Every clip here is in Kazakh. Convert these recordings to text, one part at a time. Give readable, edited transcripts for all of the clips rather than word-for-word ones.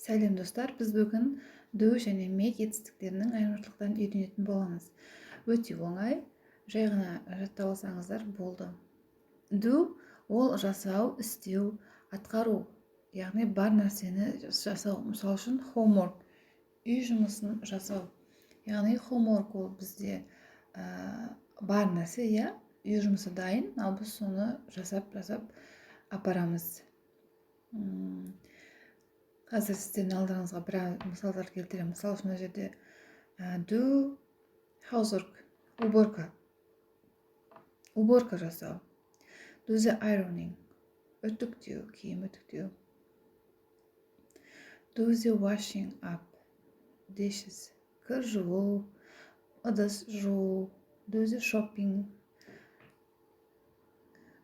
Сәлем, достар! Біз бүгін do және make етістіктерінің айырмашылықтарын үйренетін боламыз. Өте оңай, жай ғана жаттап алсаңыздар болды. Do ол жасау, істеу, атқару, яғни бар нәрсені жасау. Мысалы үшін, homework, үй жұмысын жасау. Яғни homework ол бізде бар нәрсе, иә, үй жұмысы дайын, ал біз соны жасап жасап апарамыз. Қазір сіздердің алдарыңызға біраз мысалдар келтіремін. Мысалы үшін, мына жерде do housework, уборка, уборка жасау. Do the ironing, үтіктеу, киім үтіктеу. Do the washing up dishes, кір жуу, ыдыс жуу. Do the shopping,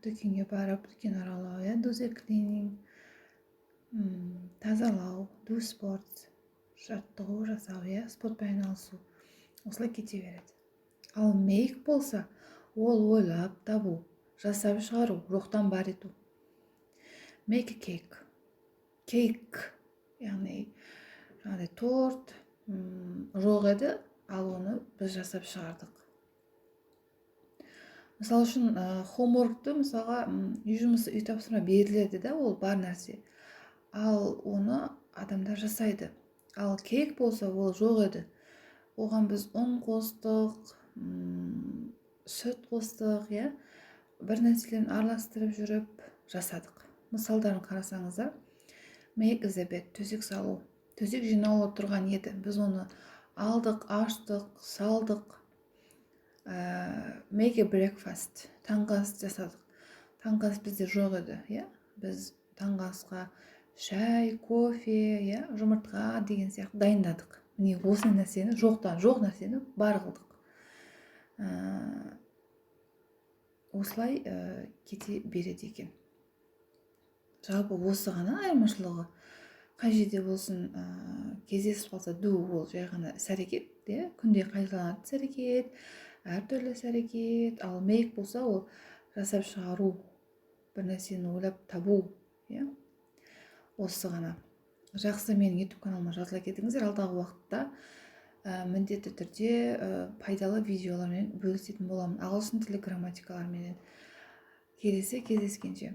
дүкенге барып, дүкен аралау, иә. Do the cleaning, тазалау. Do sports, жаттығу жасау, иә, спортпен айналысу. Осылай кете береді. Ал make болса, ол ойлап табу, жасап шығару, жоқтан бар ету. Make a cake, cake, яғни жаңағыдай торт жоқ еді, ал оны біз жасап шығардық. Мысалы үшін, homework ты, мысалға, үй жұмысы, үй тапсырма беріледі да, ол бар нәрсе, ал оны адамдар жасайды. Ал cake болса, ол жоқ еді, оған біз ұн қостық, сүт қостық, иә, бір нәрселерін араластырып жүріп жасадық. Мысалдарын қарасаңыздар: make the bed, төсек салу. Төсек жинаулы тұрған еді, біз оны алдық, аштық, салдық. Make a breakfast, таңғы ас жасадық. Таңғы ас бізде жоқ еді, иә, біз таңғы асқа шай, кофе, иә, жұмыртқа деген сияқты дайындадық. Міне, осы нәрсені жоқтан, жоқ нәрсені бар қылдық. Осылай кете береді екен. Жалпы, осы ғана айырмашылығы. Қай жерде болсын кездесіп қалса, do ол жай ғана іс әрекет, иә, күнде қайталанатын іс әрекет, әртүрлі іс әрекет. Ал make болса, ол жасап шығару, бір нәрсені ойлап табу, иә, осы ғана. Жақсы, менің Ютуб каналыма жазыла кетіңіздер. Алдағы уақытта міндетті түрде пайдалы видеолармен бөлісетін боламын, ағылшын тілі грамматикаларменен. Келесі кездескенше!